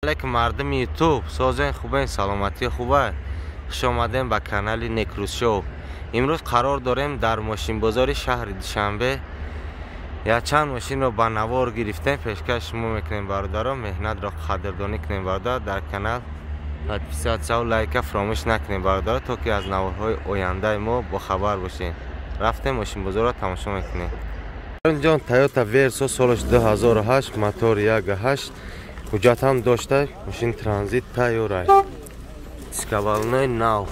Алейкум мардуми Ютуб, созен хубен, саломатӣ хуба. Хуш омадем ба канали Некрӯз Шоу. Имрӯз қарор дорем дар мошинбозори шаҳри Душанбе. Якчанд мошинро ба навор гирифтем, пешкаш шумо мекунем бародаро. Меҳнатро қадрдонӣ кунем бародар. Дар канал подписаться ва лайка фаромӯш накунем бародаро, то ки аз наворҳои ояндаи мо бохабар бошем. Рафтем мошинбозорро тамошо мекунем. Ҷон, Toyota Verso солаш 2008, мотор 1.8, ҳуҷҷат ҳам дошта, мошин транзит тайёр аст. Дискавалнои нав.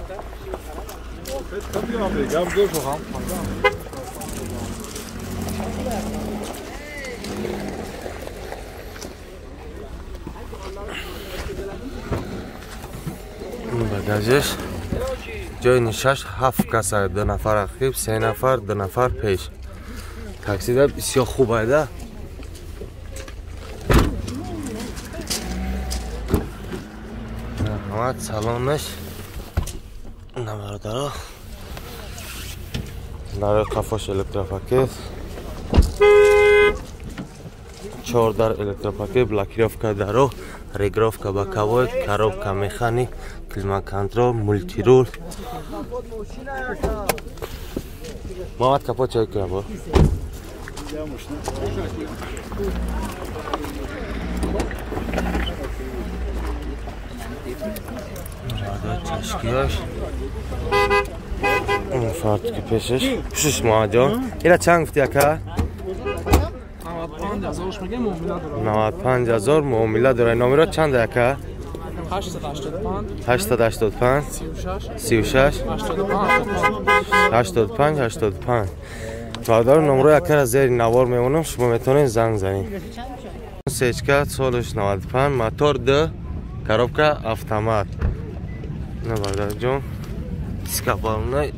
Багажаш ҷои нишаст 7 каса, 2 нафар ақиб, 3 нафар, 2 нафар пеш. Таксида бисёр хуб айда. Марҳамат, салонаш на бародаро. Дарои қафош электропакет, 4 дар электропакет, блокировка даро, регировка боковой, коробка механик, климат-контрол, мультирул. Мамад капот чой кунам бо. Чашкиёш фартуки пешаш пушиш. Муҳаммадҷон, ира чанд гуфти ака? 95 ҳазор муомила дорад. Номеро чанд ака? 885 36 85 85. Бародаро, номерои акара зери навор мемонам, шумо метавонед занг занед. Сечка солаш 95, мотор 2, коробка автомат. На бародарҷон, диска балонаи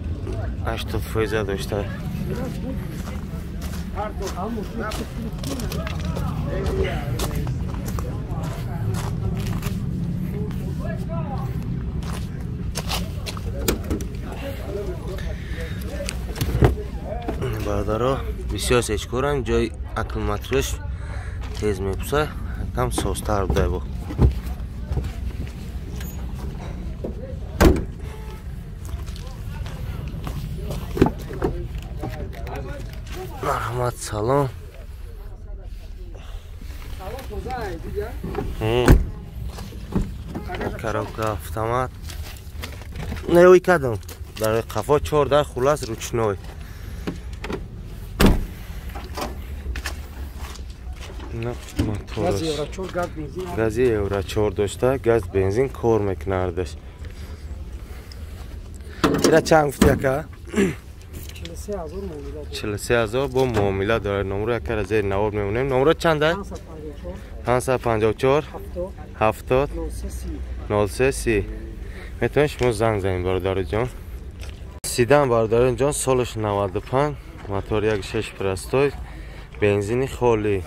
80% дошта. Бародаро, бисёр сечкорам, ҷои аккумулятораш тез мепуса, кам созтар буда бо. Марҳамат, салом. Коробка автомат. Не кадом. Дар қафо 4 дар хулас ручной. Гази евро 4 дошта, газ бензин кор мекунардаш. Ира чанд гуфти ака? 43 ҳазор бо муомила дорад. Номро акара зери навор мемонем. Номро чанд аст? 554 70 03 30. Метавонед шумо занг занед бародарҷон. Седан бародарҷон, солаш 95, мотор 1.6 простой, бензини холӣ,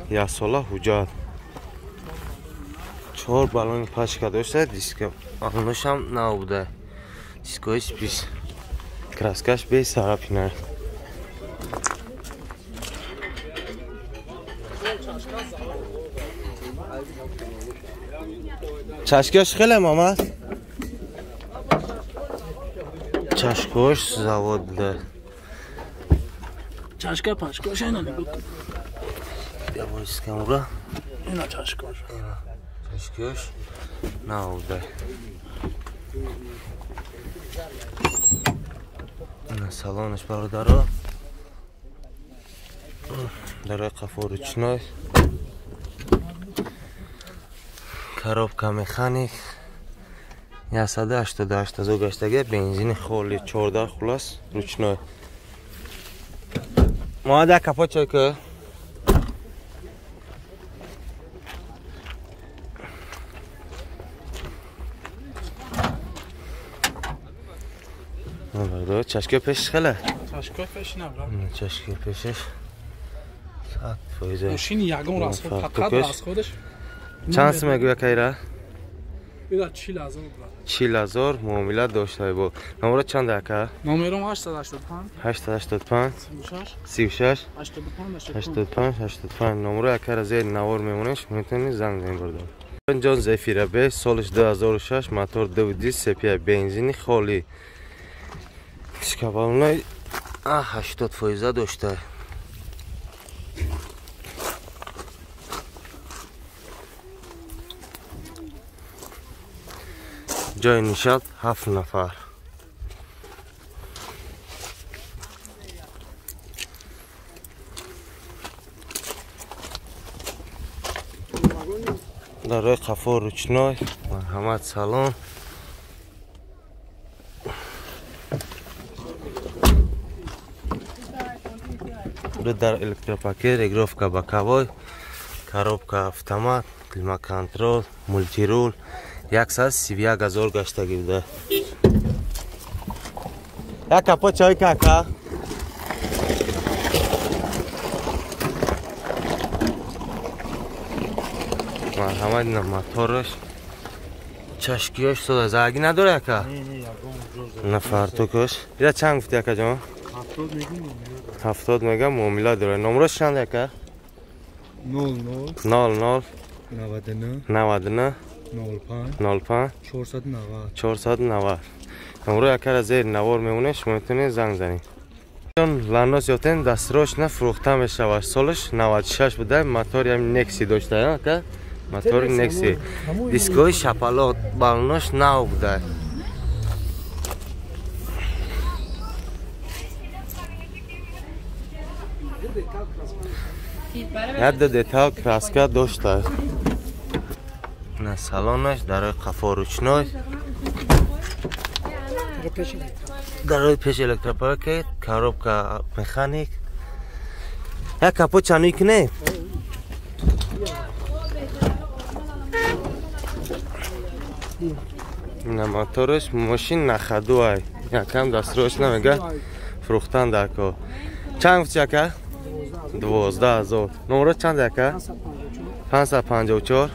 як сола ҳуҷҷат. 4 баллони пачка дошта, диска баллонашам нав буда. Дискои спис. Краскаш без царапина. Чашкаш хеле мамад? Чашкош завод буда. Чашка пашкош ина нигоҳ кун. Я бойс камера. Ина чашкош. Ина чашкош нав буда. Салонаш бародаро. Дарои қафо ручной. Коробка механик. 188 ҳазор гаштага, бензини холӣ, 14 хулас ручной. Мода капот чой ку? Чашкаи пешаш хеле? Чашкаи пеш набра. Чашкаи пешаш 100%. Мошини ягон расход, фақат расходаш. Чанд сум мегӯя кайра? Ира 40 ҳазор брат. 40 ҳазор муомила дошта бо. Номеро чанд ака? Номером 885 885 36 36 85 85 85. Номеро акара зери навор мемонем, шумо метавонед занг занед бародаро. Ҷон Зефира Б солиш 2006 мотор 2.2 CPI бензини холӣ. Шкабалной 80% дошта. Ҷои нишаст 7 нафар. Дарои қафо ручной, марҳамат салон. Ду дар электропакет, регулировка боковой, коробка автомат, климат-контрол, мультирул. 131 000 гаштагӣ буда. Як капо чой кака. Марҳамат, ина мотораш. Чашкиёш сода заги надора яка? На фартукаш. Ира чанд гуфти яка ҷон? 70 мегум. 70 мегам муомила дора. Номрош чанд яка? 00 00 99 99 05 05 490 490. Номро якара зери навор мемонед, шумо метавонед занг занед. Ланос ёфтем, дастрош на фурӯхта мешавад. Солаш 96 буда, мотори ҳам Некси дошта, ака? Мотори Некси. Дискои шапалоқ балонош нав буда. Як детал краска дошта. На салонаш дарои қафо ручной. Дарои пеш электропакет, коробка механик. Як капот чануй кунем? На мотораш мошин нахаду ай. Якам дастрош намега фурӯхтан дар кор. Чанд гуфти яка? 12 000. Номро чанд яка? 554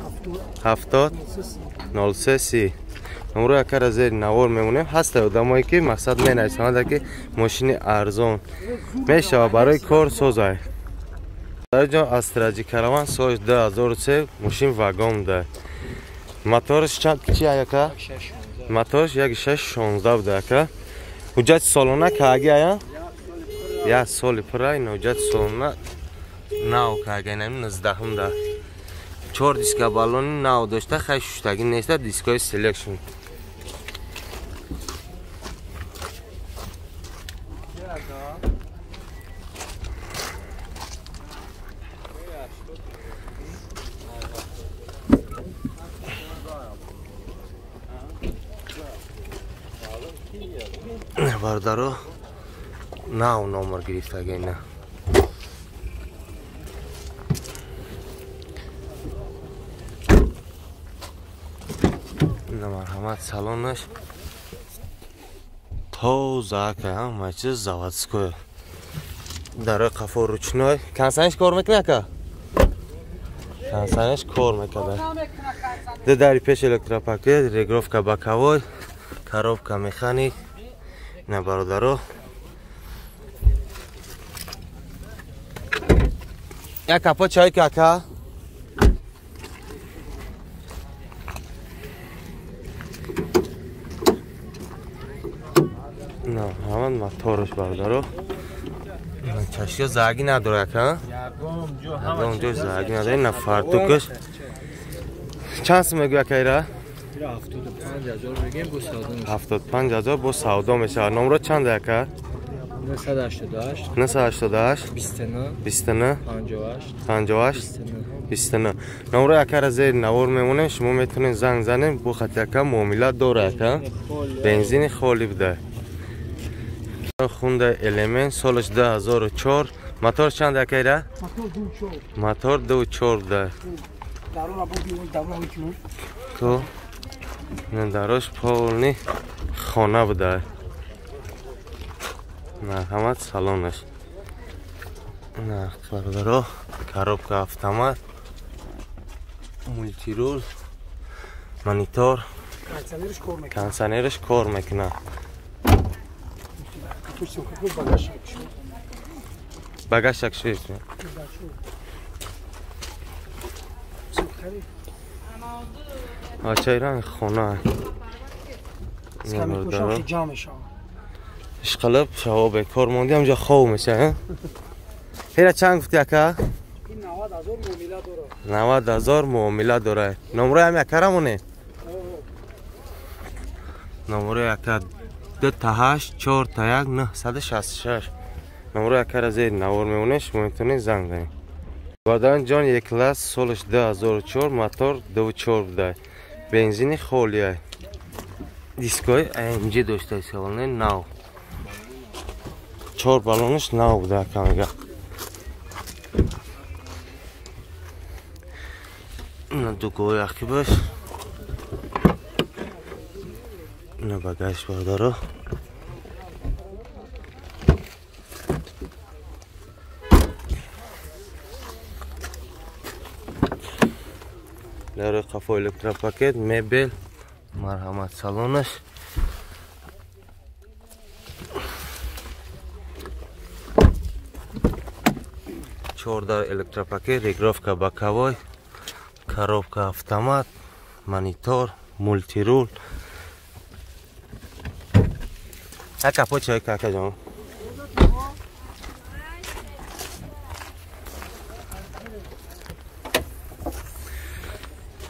70 03 30. Номро якара зери навор мемонем. Ҳаста одамое ки мақсад менависанд ки мошини арзон мешава барои кор созай. Ҷон Астраҷи Караван соли 2003 мошин вагон буда. Мотораш чанд чи яка? Мотораш 1616 буда яка. Ҳуҷҷати солона кааги ая? Як соли пура ин ҳуҷҷати солона нав кааги инами 19 да. 4 диска баллони нав дошта, хай шуштагӣ неста, дискои селекшн. Бародаро нав номер гирифтагӣ ина. Марҳамат, салонаш тоза ака, ҳама чиз заводское. Дарои қафо ручной. Консаниш кор мекунад ака? Консаниш кор мекунад. Ду дари пеш электропакет, регулировка боковой, коробка механик. На бародаро. Як капо чой кака? На, ҳаман мотораш бародаро. Чашка заги надора яка? Ягон ҷо заги надора. На фартукаш. Чанд сум мегӯ яка ира? 75000 мегем, бо савдо мешавад. 75000 бо савдо мешавад. Номро чанд яка? 988 988 29 29 58 58 29. Номро якара зери навор мемонем, шумо метавонед занг занем, бо хати яка муомила дора яка. Бензини холӣ буда. Хунда Элемент солаш 2004. Мотор чанд яка ира? Мотор 2.4. Мотор 2.4 буда. То дарош полни хона буда. Марҳамат, салонаш. На бародаро, коробка автомат, мультирул, монитор, кондиционераш кор мекунад. Багаж якшуш. Ача иран хона. Ишқилиб шаво бекор монди ҳамҷа хов меша, ҳа? Ҳера чанд гуфти ака? 90,000 муомила дора. 90,000 муомила дора. Номрои ҳами акара моне? Номрои ака 2 8 4 1 966. Номрои акара зери навор мемонед, шумо метавонед занг занед. Бадан ҷон Е класс солаш 2004, мотор 24 буда. Бензини холия. Дискои AMG дошта салони нав. 4 баллонаш нав буда ака мега. На дугои ақибаш. На багаж бардоро. Дар қафо электропакет, мебел, марҳамат салонаш. Чордар электропакет, регулировка боковой, коробка автомат, монитор, мультирул. А капот чой кака ҷон?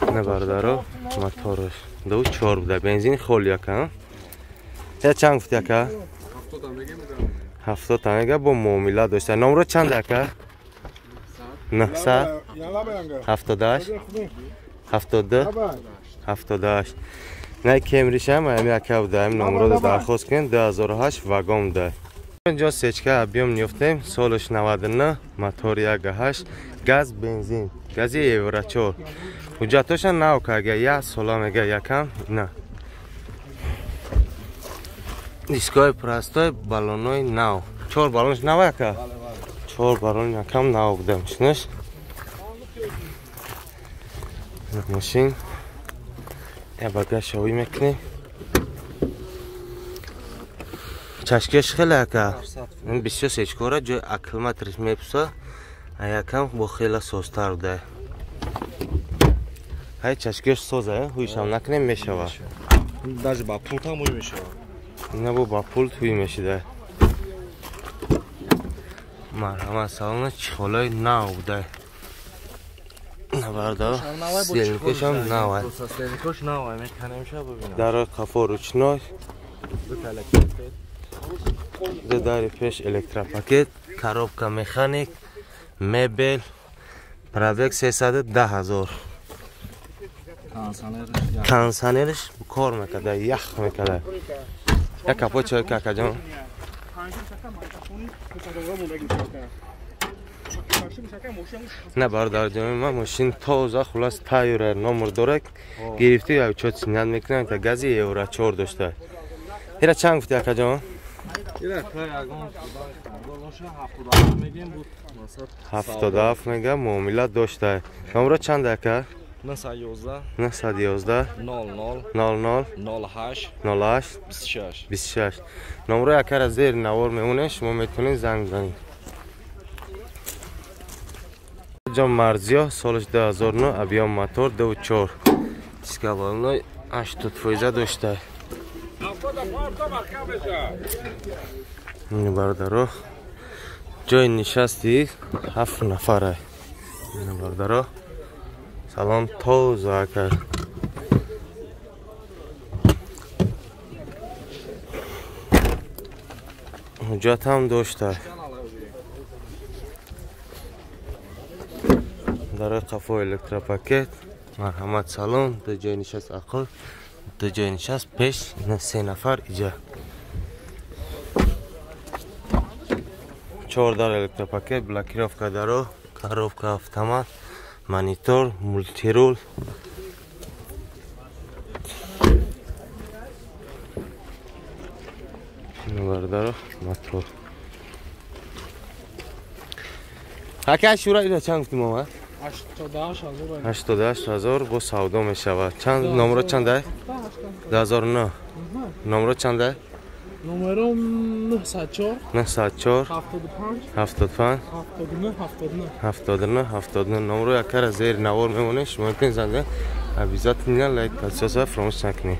На бардаро мотораш 24 буда, бензин холи ака. Я чанд гуфти ака? 70 мега бо муомила дошта. Номро чанд ака? 900 78 72 78. На кемришам ами ака буда, ами номро дархост кунем 2008 вагон буда. Инҷо сечка объем ниёфтем, солаш 99, мотор 1.8, газ бензин, гази евро 4. Ҳуҷҷатоша нав карга, як сола мега якам, на. Дискои простой, баллонои нав. 4 баллонш нав ака? 4 баллон якам нав буда, мошинаш. Мошин. Я багаж шавӣ мекунем. Чашкеш хеле ака. Ин бисёр сечкора ҷои аккумуляториш мепуса, а якам бо хела созтар буда. Ҳай чашкеш соза, ҳуйшам накунем мешава. Даже ба пулт ҳам ҳуй мешава. Ина бо ба пулт ҳуй мешида. Марҳамат салона чихолои нав буда. Наварда, сельникошам нав. Сельникош нав, меканемша бибинам. Дар қафо ручной. Ду дари пеш электропакет, коробка механик, мебел, пробег 310,000. Кондиционерш кор мекарда, ях мекарда. Як капо чой какаҷон. На бародарҷони ман мошин тоза, хулас тайёра, номер дорак, гирифти як чот синят мекунам, та гази евро 4 дошта. Ира чанд гуфти акаҷон? Ира ягон 77 мегем буд. 77 мега муомила дошта. Номро чанд ака? 911 911 00 00 08 08 26 26. Номрои акара зери навор мемонед, шумо метавонед занг занед. Ҷон Марзиё солаш 2009, объем мотор 2.4. Диска баллони 80% дошта. Ин бародаро ҷои нишасти 7 нафара. Ин бародаро салон тоза ака. Ҳуҷҷат ҳам дошта. Дарои қафо электропакет, марҳамат салон, ду ҷои нишаст ақл, ду ҷои нишаст пеш, 3 нафар иҷа. 4 дар электропакет, блокировка даро, коробка автомат, монитор, мультирул. Бародаро мотор. Ака шура ира чанд гуфтим омад? 88,000. 88,000 бо савдо мешавад. Чанд номро чанд? 2009. Номро чанд? Номером 904 904 75 75 79 79 79 79. Номро якара зери навор мемонед, шумо метавонед занг занед. Обязательно лайк, подписаться фаромӯш накунед.